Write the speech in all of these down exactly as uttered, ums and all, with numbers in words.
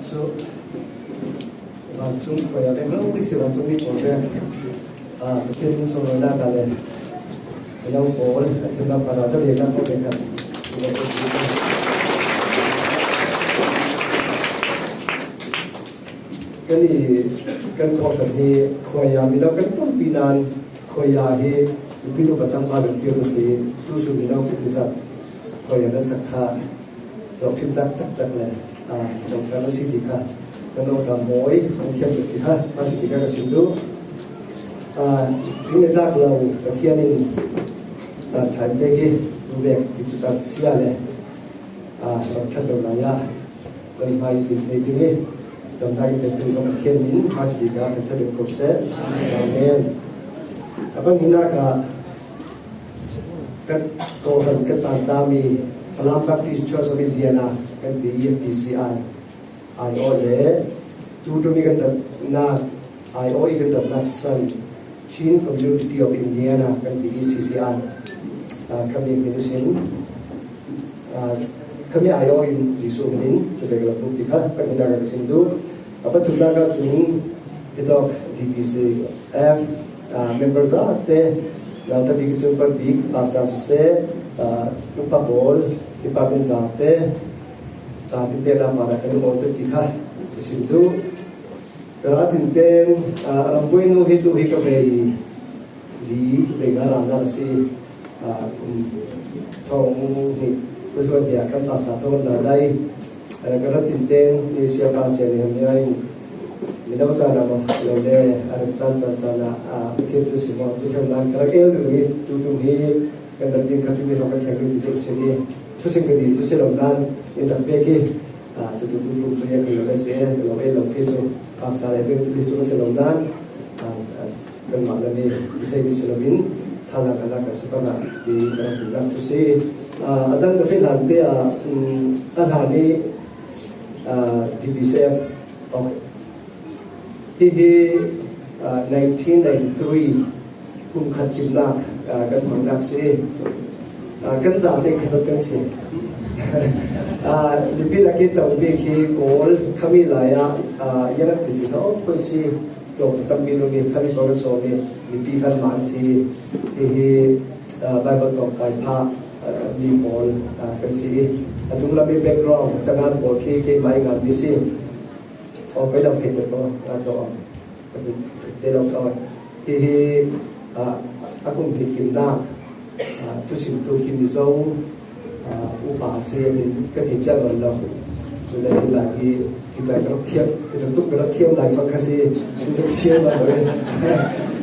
Chu, vancung khuai a vek lo rik si vancung mi pawl vek. A, Pathian min sawm lo nak a le. Mino pawl, a thim lam para chu vek kan tawk vek kan. Kan i, kan kawhhran hi khuai a mino kan tampi nan khuai a hi, i pinu pachang pa dang thlir si, tu sun mino kiti zat khuai a nan sak kha. Zawh ṭhin tak tak tak le, a, zawh ṭha na si ti kha, na nawh ta mawi, na thiam tuk ti kha, a si ti kha ka sim duh. A, thing le tlak lo, Pathian in chan ṭha in pek i, tu vek ti tu chan sia le, a, ram ṭhat lo lai a, kan hmai tin thei ding i, damna in pek tu ka Pathian min, a si ti kha, kan ṭhat lo ko se. Amen. A ban hinaka, Kan kawhhran kan tan ta mi Falam Baptist Church of Indiana kan ti i F B C I aiawh le tu ṭum i kan ṭapna aiawh i kan ṭapnak san Chin Community of Indiana kan ti i C C I, ah, khami min sin, ah, khami aiawh in Jesuh min in cu vek la puk ti kha kan hinaka ka sim duh. A pathumnak ah cun hitawk D P C F, ah, member zate, nauta bik, super bik, pastor siseh, ah, upa pawl, department zate, caan in peknak hmanh ah kan um awk cang ti kha ka sim duh. Ka ra tinten, ah, rambuai nu hi tu hi ka vei li, vei nga ralnak a si. Ah, kum thong hnih, kum hluan hnih ah kan pastor thawng kan dadai. Ah, ka rat tinten, ni siapa sia ni hmanh in, mino caan ah maw lo le, a rat caan caan caan ah, ah, Pathian thu sim maw, ti theuh nan ka rak el ringring i, tu tum hi kan rat tin kha cu mi hrawng kan cheng ringring ti si i, thusim ka dil cu si lo nan, in rak pek i, ah, tu tu tu tum tu ya kan lo le si, lo el lo khi cu, pastor le evangelist tu kan si lo nan, ah, ah, Kanmah lam i ti theimi si loin, thanak a lak a si bangah ti kan ti lak cu si. Ah, a dang ka feh hlan te ah, um, a hlan i, ah, D B C F, okay. Hihi, ah, nineteen ninety-three kum khat kimnak, ah, kan hmangnak si. Ah, kan zate kha zat kan si. Ah, mipi lak i tomi khi kawl khami lai ah, ah, yang a ti si lo, khoi si. Tlawm tampi lo mi, khami pawl kan sawm i, mipi kan man si, hihi, ah, Bible tlawm kai phah, ah, mi pawl, ah, kan si i, a tung lam i background, cangan pawl khi keimah i ngan mi si. Aw, pei lo fei te pawl, ah, tlawm, te lo sawi. Hihi, ah, a kum hnih kimnak, ah, thusimtu Kim Mizo, ah, upa a si, a min ka thei ciah nawn lo. Cule hi lai hi, kita ka rak thiam, kita tuk ka rak thiam lai fang kha si, kita ka thiam lai lo.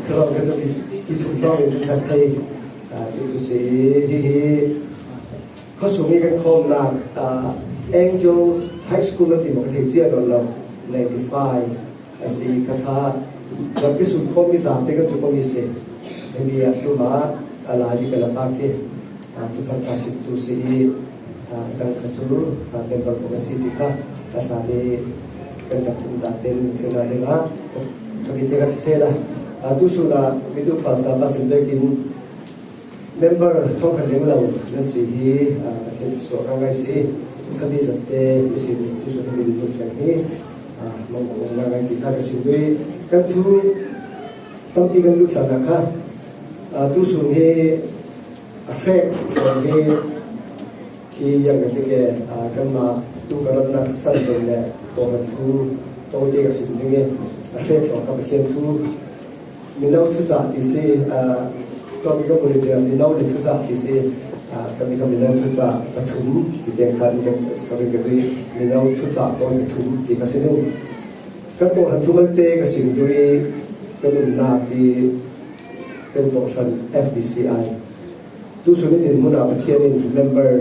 Ka rak ka tuk ki, ki thum hrawng in ka sak thei. Ah, tu tu si, hi hi. Khuasung i kan khawmnak, ah, Angels High School kan ti maw ka thei ciah nawn lo. Ninety-five. A si kha kha, lampi sun khawm i zate kan cu ko mi si. Himi a tlum ah, a lai i kan a pa khi, ah, tu thar ka si tu si i, ah, dang kha cu, ah, member ko kan si ti kha, a hlan i kan rak um ta ten, ten na ding ah, ka mi te ka si seh la. Ah, tu sun ah, mi tu pastor pa sin vekin, member thawng khat leng lo nan si hi, ah, Pathian thluachuah ngaingai si. Khami zate i si tu sun khami lut cang hi, ah, mong kong ngaingai ti kha ka sim duh i, kan thu tampi kan lut hlan ah kha, ah, tu sun hi a hrek hlan hi khi yang ka ti ke, ah, kanmah tu ka ratnak san ven le kawhhran thu tawite ka sim ding i, a hrek hrawng kha Pathian thu Mino thucah ti si, ah, tua mi ka bulh i mino le thucah ti si, ah, ka mi ka mino thucah pathum ti te khan ka sabi ka duh i, mino thucah tawi pathum ti ka si ding. Kan kawhhran thu malte ka sim duh i, kan umnak i, kan kawhhran F B C I. Tu sun i dinhmun ah Pathian in member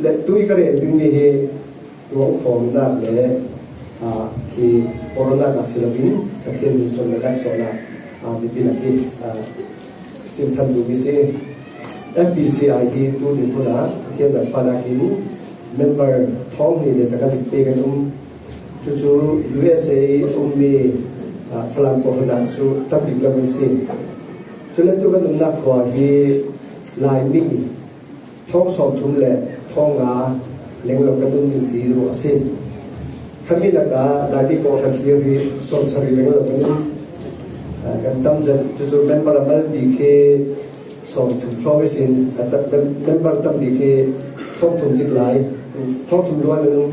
le tu i ka rel dingmi hi tuang khawmnak le, ah, khi pawrnak a si loin Pathian min suan le laksawng ah, ah, mipi lak i, ah, simthan duhmi si. F B C I hi tu dinhmun ah Pathian dal fahnak in member thawng hnih le zaka zik te kan um. Cucu U S A ummi, ah, Falam kawhhran ah cu tam bik lo kan si. Cule tu kan umnak khua hi Laimi thawng sawmthum le thawng nga lenglo kan um ding ti ruah a si. Khami lakah Laimi kawhhran thlir hi sawmsarih leng lo kan um. Ah, kan tam zet, cucu member a mal bik hi sawmthum hrawng ihsin, a tak mem-, member tam bik hi thawngthum cik lai, thawngthum luan an um.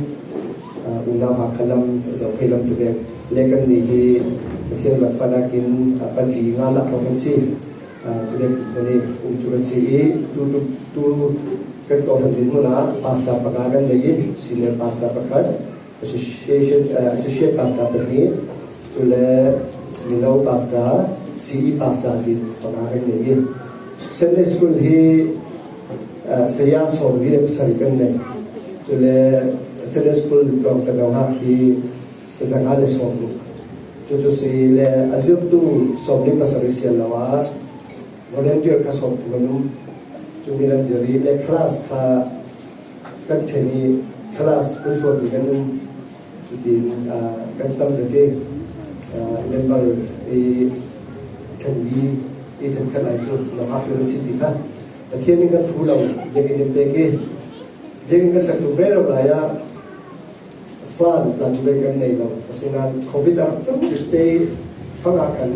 Ah, unau Hakha lam, Zophei lam tivek le kan nih hi Pathian zangfahnak in, ah, pali nganak hrawng kan si. Ah, cuvek hmun hi um cu kan si i, tu, tu, tu kan kawhhran dinhmun ah pastor panga kan nei i, senior pastor pakhat, association, ah, associate pastor pahnih, cule mino pastor, C E pastor tin panga kan nei i, Sunday school hi, ah, saya sawmli le pasarih kan nei. Cule Sunday school tlawmta nauhak hi zanga le sawmruk. Cucu si le a zirtu sawmli pasarih si lo ah, volunteer kha sawmthum an um. Cumi nan zir i le class kha kan ṭhen i, class kan hruaitu kan um. Cutin, ah, kan tam tete, ah, member i ṭhen li i ṭhen khat lai cu nauhak kan si ti kha Pathian in kan thu lo biakinn in pek i, biakinn kan sak tuk rero lai ah, fund tla tu kan nei lo. Asinain covid a rak cang tikte fund ah khan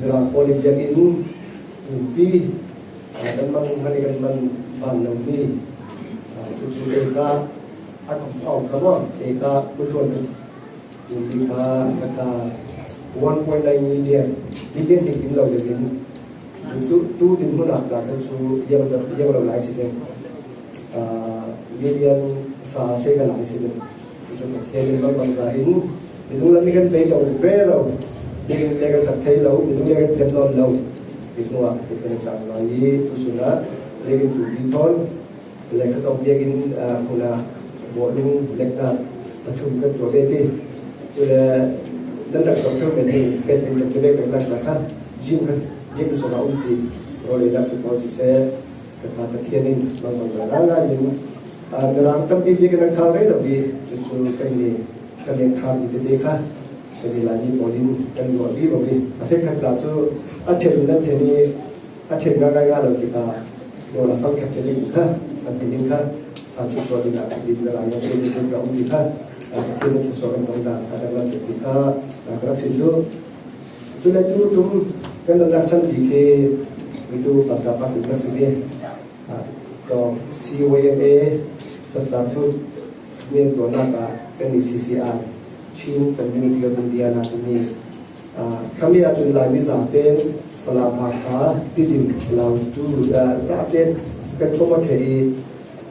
Mirang pawl in biakinn pumpi, ah, kan man, hmanh i kan man ban lomi, ah, cucu eka a compound kha maw, eka hruaitu pumpi kha, kha, kha one point nine million, million hi kim lo deuh in, tu, tu dinhmun ah tla kha cu yang, yang lo lai si ding. Ah, million fa hlei ka lai si ding. Cucu Pathian in bangbangza in minung lam i kan beidong rero, biakinn le kan sak thei lo, minung le kan thiam nawn lo. Ti hnuah Pathian a cang lai i, tu sunah biakinn tumpi thawn le khatawk biakinn, ah, hmun ah bawlung leknak pathum kan tuah ve ti. Cule nan rak tuah ṭheu men hi, pet min kan vek kan nak kha, gym khat biakinn sungah um ci, rawl ei nak tu pawl ci seh, Kha Pathian in bangbangza ngaingai in, ah, Mirang tampi biakinn an khar rero i, cucu kan ni, kan ni khar mi tete kha, kan ni Laimi pawl in kan ruah vivo i. A ṭhenkhat tla cu a ṭhen in an ṭhen i, a ṭhen ngaingai lo tikah, rawl a fang khat te ding kha, an hmin ding kha, sa cu tuah dingah kan din Mirang i a ṭhen ding ka um ti kha, ah, Pathian in thluasuah kan tong dan a danglam ti kha, ah, ka rak sim duh. Cule tu ṭum kan lannak san bik hi, mitu pastor pakhat kan si ve. Ah, ka C Y M A, Chapter Road, mi tuahnak ah kan i C C R, Chin Community of Indiana timi, ah, khami ah cun Laimi zaten, Falam, Hakha, Tidim, Lautu, ah, zaten kan form a ṭheh i,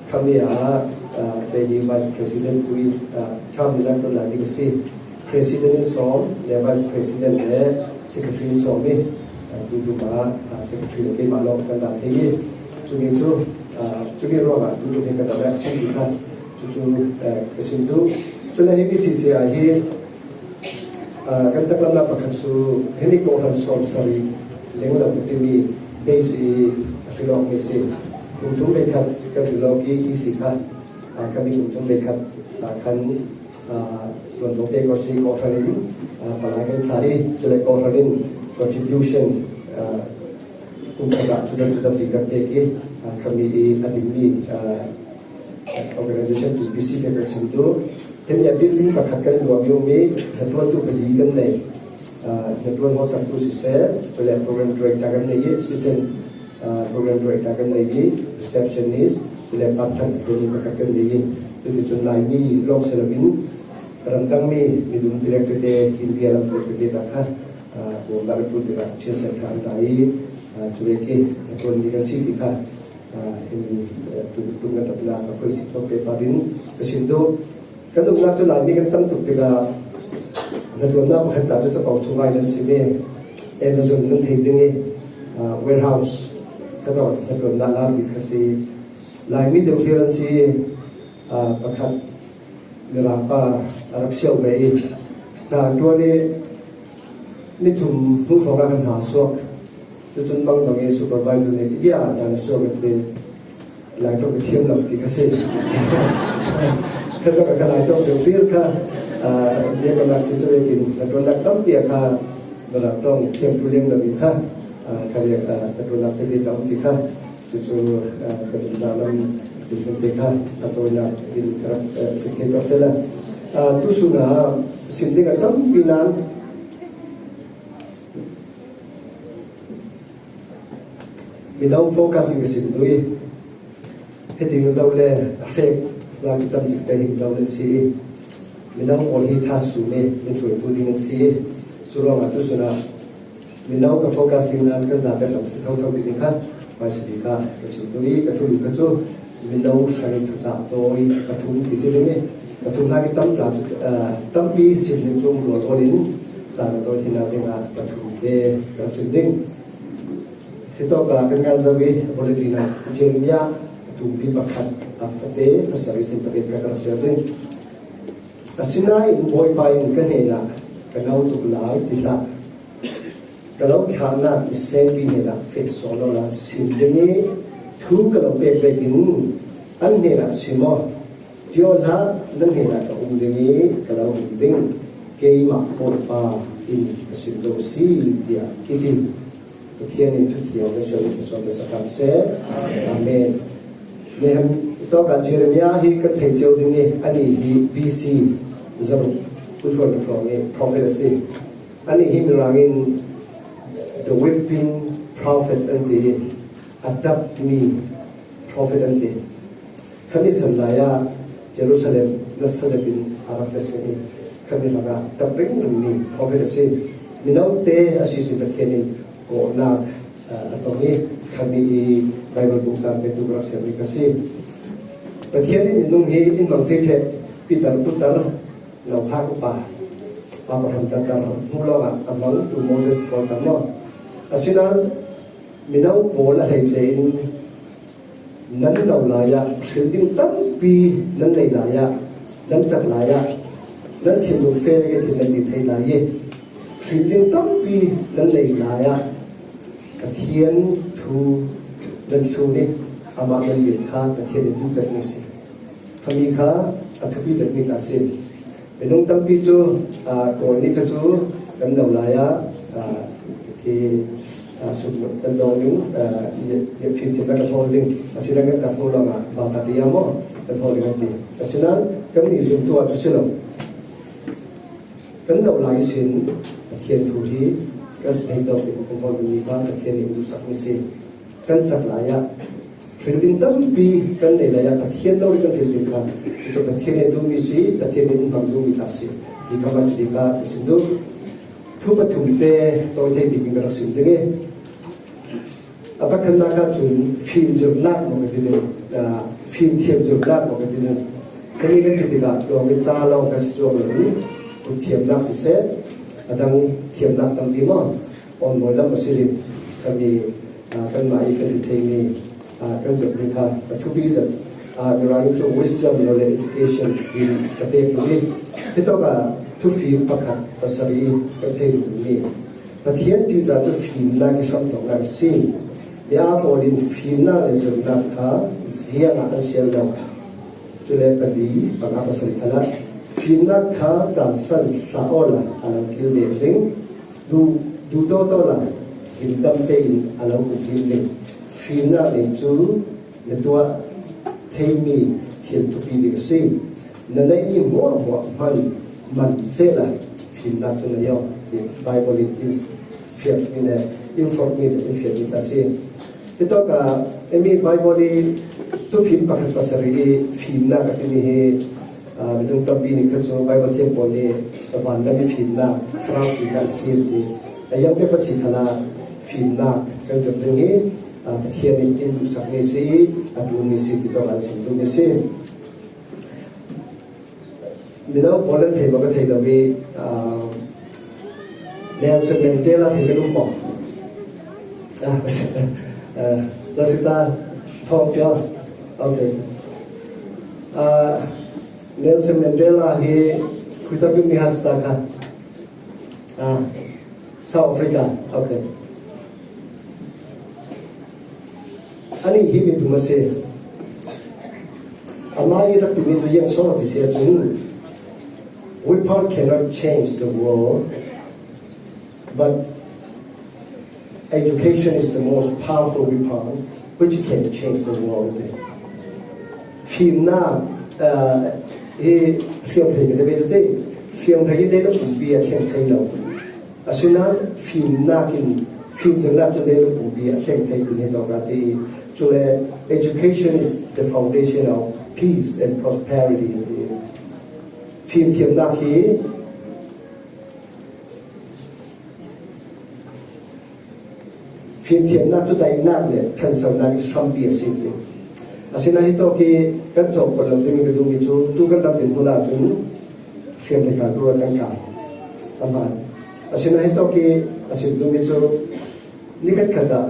Khami ah, ah, kei hi Vice President tu i, ah, ṭham dingin kan Laimi ka si. President in sawm, le Vice President le Secretary in sawm i, ah, tu ṭum ah, ah, Secretary le keimah lawng kan ra thei i, cumi cu, ah, cumi ruangah tu ṭum hi kan ra si ti kha cucu, eh, ka sim duh. Cule himi C C I hi, Aa, kan taklamnak pakhat cu himi kawhhran sawmsarih lenglo ka timi base i a hrilawkmi a si. Kum thum veikhat kan hrilawk i E C kha, aa, khami kum thum veikhat ah khan, aa, tuanvo pek awk si kawhhran in, aa, palai kan thlah i, cule kawhhran in contribution, aa, kum khat ah cuzat cuzat ti kan pek i, aa, khami i a dingmi, aa, organization tu B C K kan sim tu. Hemi ah building pakhat kan luah mi um i, hnaṭuantu pali kan nei. Ah, hnaṭuan hawlsaktu siseh, cule program director kan nei i, assistant, ah, program director kan nei i, receptionist, cule part-time hnaṭuanmi pakhat kan nei i, cuticun Laimi lawng si loin ramdangmi midum tilek tete, India lam tilek tete ta kha, ah, bawmnak a tlun tikah Chin Centre an ra i, ah, cuvek i hnaṭuanmi kan si ti kha, ah, himi, eh, tu, tu kan ratnak a phoih si thawk pehpar in ka sim duh. Kan umnak cu Laimi kan tam tuk tikah hnaṭuannak pakhat ta cu capo thu ngai nan sim i, Amazon nan thei ding i, ah, warehouse kha tawh hnaṭuannak lar bik kha si. Laimi deuh thlir an si i, ah, pakhat Mirang pa a rak siau ve i, hna ṭuan i ni thum hnu hrawngah kan hna suak. Tucun mangbang i supervisor nih, "Bia dan a suak," a ti. Lai ṭong ka thiam lo ti ka si. Kha ṭong ka, ka lai ṭong deuh fir kha, aa, bia ka nak si cu vekin hnaṭuannak tampi a kha, ka lai ṭong thiam tu lem lo i kha, aa, ka riak, aa, hnaṭuannak tete ka um ti kha. Cucu, aa, ka tumtah lam dinhmun te kha a tawinak in ka rak, aa, sim thei tuah seh la. Ah, tu suna sim ding a tampi nan mino focus in ka sim duh i. Hiding zo le a fek na ki tam cik te hi mino len si i. Mino pawl hi tha su me min thui tu ding len si i. Su ruang a tu suna mino ka focus ding nan kan da te tam si thau thau ding kha. Mai si bi kha ka sim duh i ka thu lu ka chu mino sari thu cha to i ka thum ti si ding i. Ka thum na ki tam ta chu, ah, tampi sim ding chu lo lo in cha na to thi na ding a ka thum te ka sim ding. Hitawk a kan ngan zo i bulletin a Jeremiah tumpi pakhat a fate pasari sim pakhat ka ka sia ding. Asinain Bawipa in ka hnenah ka no tuk lai ti hlah. Ka lo thlahnak i senpi hnenah feh sawn awla sim ding i thu ka lo pek vekin an hnenah sim aw. Ti aw hlah, nan hnenah ka um ding i ka lo um ding. Keimah Bawipa in ka sim lo si, tiah i ti. Pathian in thu thiam na siam in thluachuah pe sak hram seh. Amen. Nehem tawkah Jeremiah hi kan thei cio ding i, ani hi B C zaruk kulhruai hrawng i prophet a si. Ani hi mirangin the weeping prophet an ti i, a dap mi prophet an ti. Khami san lai-ah Jerusalem na sa zetin a rak na si i, khami hrangah dap ringring mi prophet a si. Minote a si sin Pathian in kawhnak, ah, a tong i, khami i Bible bung cang te tu rak siam mi ka si. Pathian in minung hi in hmang thei ṭheh, Peter putar, nauhak upa, pa pahram tatar hnu lawngah a hmang tu Moses pawl tam maw? Asinain mino pawl a hleice in nan no lai-ah, hril ding tampi nan nei lai-ah, nan cak lai-ah, nan thinlung fe vek i thin nan ti thei lai i, hril ding tampi nan nei lai-ah, Pathian thu nan sun i, amah nan lian kha Pathian in duh zet mi si. Khami kha a thupi zet mi tla si. Minung tampi cu, aa, Kawl nih kha cu kan no lai ah, aa, khi, aa, sum kan dawng ding, aa, i, i fimthiamnak kan hawl ding. Asinain kan tak hnu lawngah bang tak ia maw kan hawl ding an ti. Asinain kannih zumtu ah cu si lo. Kan no lai ihsin Pathian thu hi kan si thei tawk in kan hawl ding mi kha Pathian nih duhsak mi si. Kan cak lai ah hril ding tampi kan nei lai ah Pathian lo kan hril ding kha cucu Pathian in duhmi si, Pathian in hmang duhmi kha si. Ti kha mah si ding kha ka sim duh. Thu pathum te tawi thei bik in ka rak sim ding i, a pakhatnak ah cun fimzirhnak maw ka ti ding, aa, fimthiam zirhnak maw ka ti ding. Himi kan ti tikah tlawng i ca lawng ka si cuang lo in, kut thiamnak siseh, a dang thiamnak tampi maw? Awnbawi lam a si ding khami, aa, kanmah i kan ti theimi, aa, kan tuah ding kha a thupi zet, aa, Mirang cu wisdom lo le education in ka pek lo i, hitawk ah thufim pakhat pasarih kan thei lo mi Pathian ṭihzah cu fimnak i hramthawknak a si. Mia pawl in fimnak le zirhnak kha ziangah an sial lo. Cule pali, panga, pasarih khalah fimnak kha tlansan hlah awla a lo kilven ding. Duh, duhtawtawla himdam tein a lo humhim ding. Fimnak nei cu na tuah theimi thil thupi bik a si. Na neihmi hmuahhmuah hman man sehla fimnak cu nei aw, ti Baibal in in fiatmi le in forhmi le in fiatmi ta a si. Hitawk ah, emi Baibal i thufim pakhat pasarih i fimnak a timi hi, aa, minung tampi nih kha cu Baibal thiam pawl nih vanlam i fimnak, thlarau fimnak a si an ti. A yang pek a si khalah fimnak kan zirh ding hi, aa, Pathian in in duhsak mi a si i, a duhmi a si ti tawk an sim duhmi a si. Mino pawl nan thei maw ka thei lo i, aa, Nelson Mandela thei ka duh maw? Ah, aa, Josita Thawng Pial. Okay. Aa, Nelson Mandela hi khuitawk mi hasta kha. Ah, South Africa. Okay. Ani hi mi dum a si. Amah i rak timi cu yang so ti si ahcun, weapon cannot change the world, but education is the most powerful weapon which can change the world. Fimnak, uh, Hi hriamhrei ka ti ve cu ti, hriamhrei hi leilung pumpi a thleng thei lo. Asinain fimnak in, fimthiamnak cu leilung pumpi a thleng thei ti hi tawk a ti. Cule, education is the foundation of peace and prosperity, a ti. Fimthiamnak hi Fimthiamnak cu daihnak le ṭhansonak i hrampi a si ti. Asinain hi tawk i kan cawk pawt lo ding i ka duhmi cu tu kan rak din hmun ahcun hriamhrei kai ruat kan kai a hmaan. Asinain hi tawk i a si duhmi cu ni khatkhat ah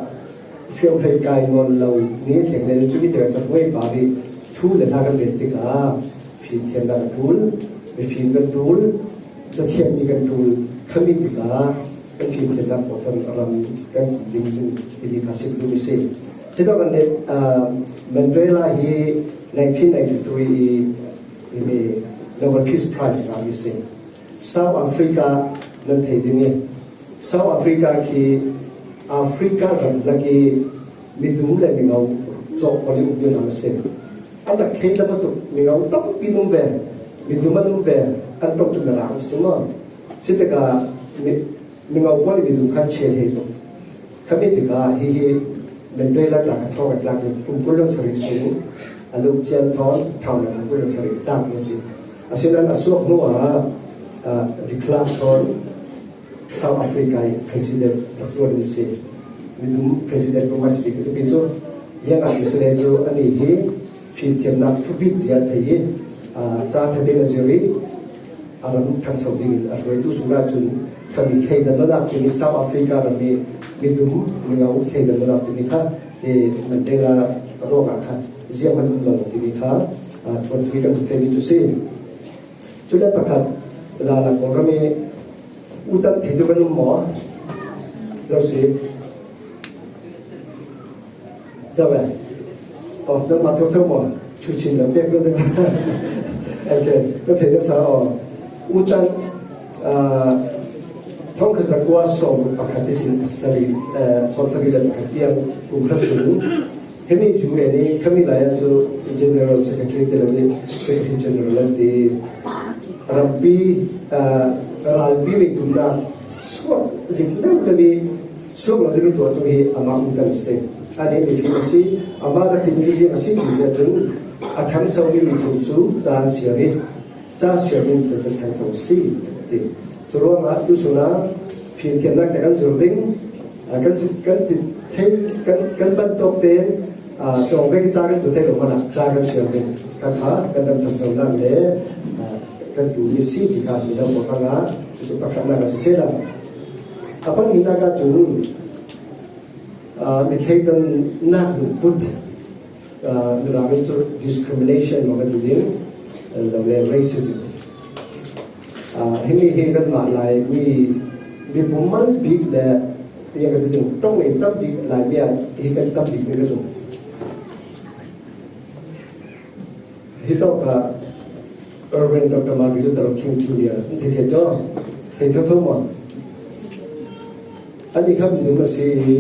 hriamhrei kai nawn lo ni a thleng le cu mi tikah cabuai pa i thu le hla kan rel tikah fimthiamnak a ṭul, mifim kan ṭul, Cathiammi kan ṭul khami tikah kan fimthiamnak pawl kan ram kan tum ding timi kha sim duhmi si. Hitawk kan let, ah, Mandela hi nineteen ninety-three i, i mi Nobel Peace Prize ngahmi si. South Africa nan thei ding i, South Africa khi Africa ramlak i midum le mingo cawk pawl i ummi ram a si. An rak thleidan bantuk mingo tampi an um ve, midum an um ve, an ṭong cu mirang si cu maw? Si tikah mi, mingo pawl i midum khan chia thei tuk. Khami tikah hihi Mandela tla kha thawng a tlak kum kul le sarih sung a luk cian thawn thau le kum kul le sarih tlak a si. Asinain a suak hnu ah, ah, de Klerk thawn South Africa i president rak ṭuanmi si. Midum president kong a si bik a tupi cu, ziangah ti si le cu anih hi fimthiamnak thupit zia thei i, aa, ca ṭha tein a zir i, a ram ṭhangso dingin a hruaitu sung ahcun khami thleidan lonak timi South Africa ram i midum mingo thleidan lonak timi kha, eh, Mandela ruangah kha zianghman um lo timi kha, aa, thuanthu i kan hmu theimi cu si. Cule pakhat, Lala Kawlram i U Tan thei tu kan um maw? Zo si. Zo eh. Oh, nanmah thotho maw? Thu chin lo pek tu. Ok, na thei na sa aw. U Tan, ah, thongkhat zakua sawm pakhat i sin sari, eh, sawm sari le pakhat tiang kum hra sung. Himi U N i khami lai ah cu General Secretary ti lo i Secretary General an ti. Rampi, aa, ralpi vei tumnak suak zik lo lo i suak lo ding i tuahtu hi amah U Tan a si. Anih mifim a si, amah rak timi cu ziang a si ti si ahcun a ṭhangsomi miphun cu ca an siar i ca siarmi miphun cu ṭhangso a si ti. Curuangah tu sungah fimthiamnak ca kan zir ding, aa, kan, kan ti thei, kan, kan bantuk tein, aa, tlawng vek i ca kan tuah thei lo hmanh ah ca kan siar ding. Kha kha kan ram ṭhangsonak le, aa, kan ṭulmi si ti kha mino pawl hrangah cucu pakhatnak ah si sehla. A pahnihnak ahcun, aa, mi thleidannak lungput, aa, Mirang in cu discrimination maw kan ti ding, lo le racism. Aa, himi hi kanmah Laimi, mi pummal bik le tiang ka ti ding, ṭong i tam bik Laimi ah hi kan tam bik ding ka zumh. Hitawk ah Reverend Doctor Martin Luther King Junior, an thei thei tio, thei thotho maw? Anih kha midum a si i,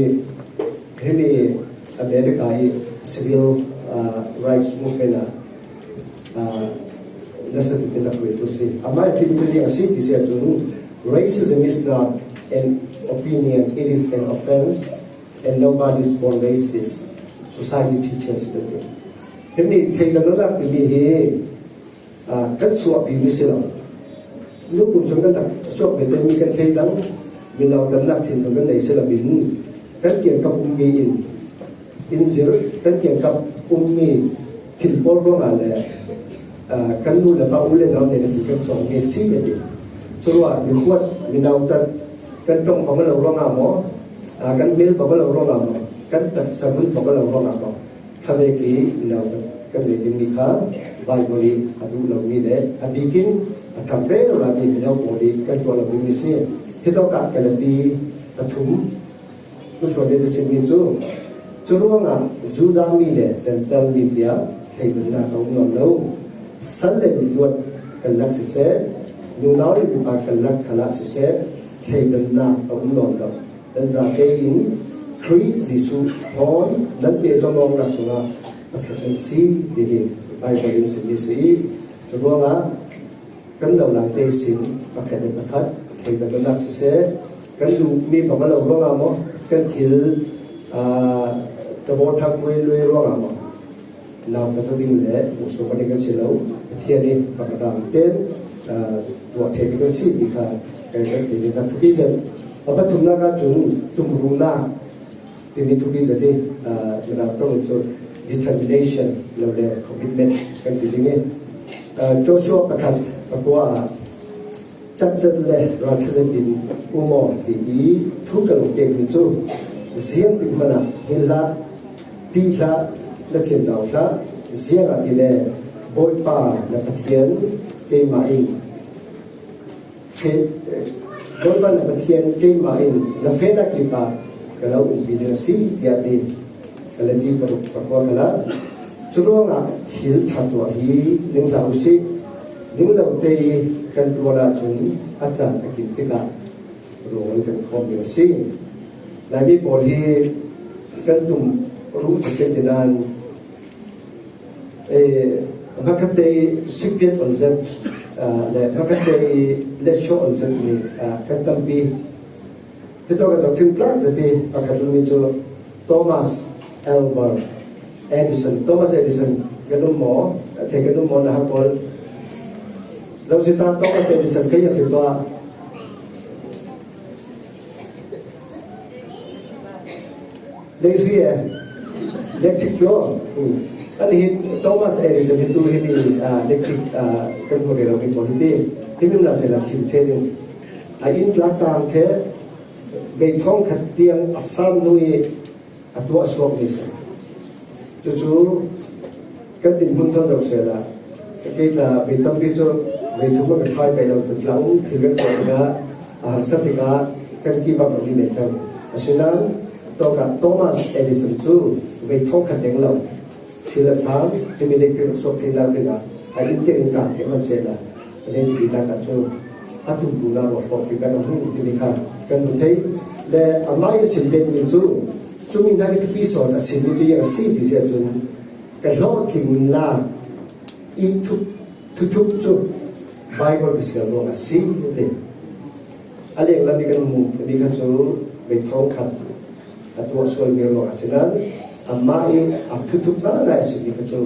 himi America i civil, ah, rights movement ah, ah, nasa tein rak hruaitu a si. Amah i timhtuah a si ti si ahcun, "Racism is not an opinion, it is an offense, and nobody is born racist. Society teaches it," a ti. Himi thleidan lonak timi hi, aa, kan suahpimi si lo. Lupum sung kan rak suak ve tein mi kan thleidan, mino tannak thinlung kan nei si loin kan kiangkap ummi in, in zir kan kiangkap ummi thil pawl ruangah le, aa, kan nu le pa u le nau nih a si kan cuangmi si a ti. Curuah mikhuat, mino tan kan ṭong bang lo ruangah maw, aa, kan hmel bang lo ruangah maw, kan taksa vun bang lo ruangah maw, khavek i mino kan nei dingmi kha Baibal i a duh lomi le a bikin a tham rero lomi mino pawl i kan tuah lo dingmi si. Hitawk ah Galati pathum hnuhruai le a simmi cu, curuangah Judah mi le Jentail mi tiah thleidannak a um nawn lo. Sal le miluat karlak siseh, nunau le nupa karlak khalah siseh, thleidannak a um nawn lo. Nan zatein Khrih Jesuh thawn nan pehzom awknak sungah pakhat nan si, ti hi Baibal in simmi si i, Curuangah kan lo lai te sin pakhat le pakhat thei tak nak siseh, kan duh mi bang a lo ruangah maw, kan thil, aa, tabawthak luilui ruangah maw, nau tak ding le musuh kan ding kan si lo, Pathian in pakhat dang ten, aa, tuah thei ding kan si ti kha, kan kan thei ding kha thupi zet. A pathumna kha cun tumruhnak timi thupi zet hi, aa, Mirang ṭawng in cu determination lo le commitment kan ti ding i, aa, Joshua pakhat pakua ah, cakzet le ralṭha zetin um aw ti i thu ka lo pekmi cu ziangtik hmanah hngilh hlah, ṭih hlah, na thin nau hlah, ziangahtile Bawipa na Pathian keimah in fe-, Bawipa na Pathian keimah in na fehnak kipah ka lo umpi ding a si, tiah ti. Galati paruk pakua khalah, curuangah thil ṭha tuah hi ning hlah u sih, ning lo te i kan tual ahcun a caan a kim tikah rawl kan khawm ding a si. Laimi pawl hi kan tum ruh a si ti nain, eh, hmakhatte i sikpiat on zet, ah, le hmakhatte i letshaw on zet mi, ah, kan tampi. Hitawk ah zohṭhim tlak zet i pakhat ummi cu Thomas Alva Edison. Thomas Edison kan um maw? A thei kan um maw? Na ha pawl. Lo si ta Thomas Edison kha a si tuah. Lei si e. Electric lo. Hmm. An hi Thomas Edison hi tu hi mi, ah, electric, ah, kan hmu rero mi pawl hi ti. Hi mi na se la thim ṭheh ding. A inn tlak tang ṭheh, vei thawngkhat tiang a sam hnu i a tuah suak mi si. Cucu kan dinhmun thawn zoh sehla, kei tla vei tampi cu vei thum ka thlai pei lo, cu tlang thil kan tuah tikah, a harsat tikah kan kibak lomi men tho. Asinain tawkah Thomas Edison cu vei thawngkhat deng lo thil a sam, himi electric suak theinak dingah a inn tiang in kan pe hman sehla, a nei tipi takah cu a tumtunak ruat hrawk fik kan hmu timi kha kan hmu thei. Le amah i a sim pekmi cu, cumi hna i thupi sawn a simmi cu ziang a si ti si ahcun, ka hlawhtling la i thu-, thuthup cu Baibal ka siar ruangah a si, a ti. A lenglam i kan hmu mi kha cu vei thawngkhat a tuah sualmi ruangah a si nain, amah i a thuthup hna ngai a simi kha cu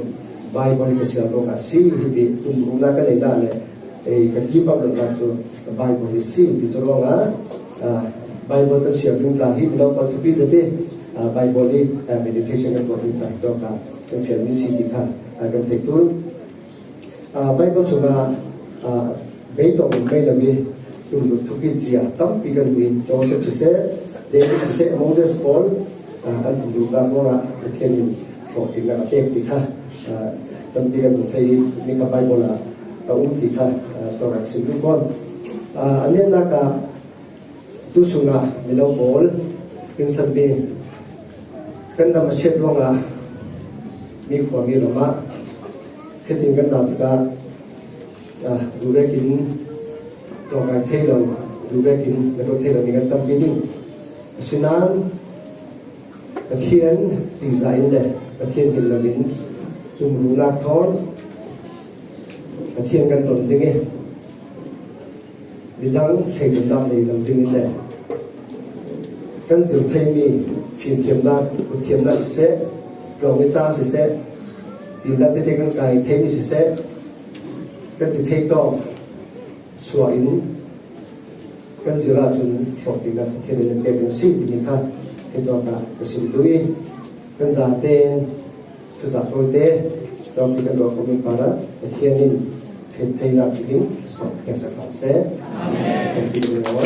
Baibal hi ka siar ruangah a si, hi ti tumruhnak ka neihnak le, eh, ka kibak lonak cu Baibal hi a si, ti cu ruangah, ah, Baibal kan siar ding tla hi mino pawl thupi zet i, ah, Baibal i, ah, meditation kan tuah ding tla hi tawkah kan fialmi si ti kha, ah, kan theih ṭul. Ah, Baibal chungah, ah, beidong in mei lo i tumlut thupi cia tampi kan hmu i, Joseph siseh, David siseh, Moses pawl, ah, an tumlutnak ruangah Pathian in hlawhtlinnak a pek ti kha, ah, tampi kan hmu thei i, mi kha Baibal ah a um ti kha, ah, tawkah ka sim duh fawn. Ah, a nihnak ah, tu sungah mino pawl, kan sanmi, kan ram a siat ruangah mi khua mi ram ah, khetin kan ra tikah, ah, duh vekin tlawngkai thei lo, duh vekin na dawt thei lo mi kan tampi ding. Asinain Pathian ṭihzah in le Pathian hil loin tumruhnak thawn Pathian kan ton ding i, midang thleidannak nei lo dingin le kan zir theimi fimthiamnak, kutthiamnak siseh, tlawng i ca siseh, tindan tete kan kai theimi siseh, kan ti thei tawk suah in kan zir ahcun hlawhtlinnak Pathian in an pek ding a si timi kha hitawkah ka sim duh i, kan zaten, thucah tawite, tawpi kan ruah ko min parah Pathian in thei-, theinak in thluasuah peksak hram seh. Amen. Kan ti ding maw?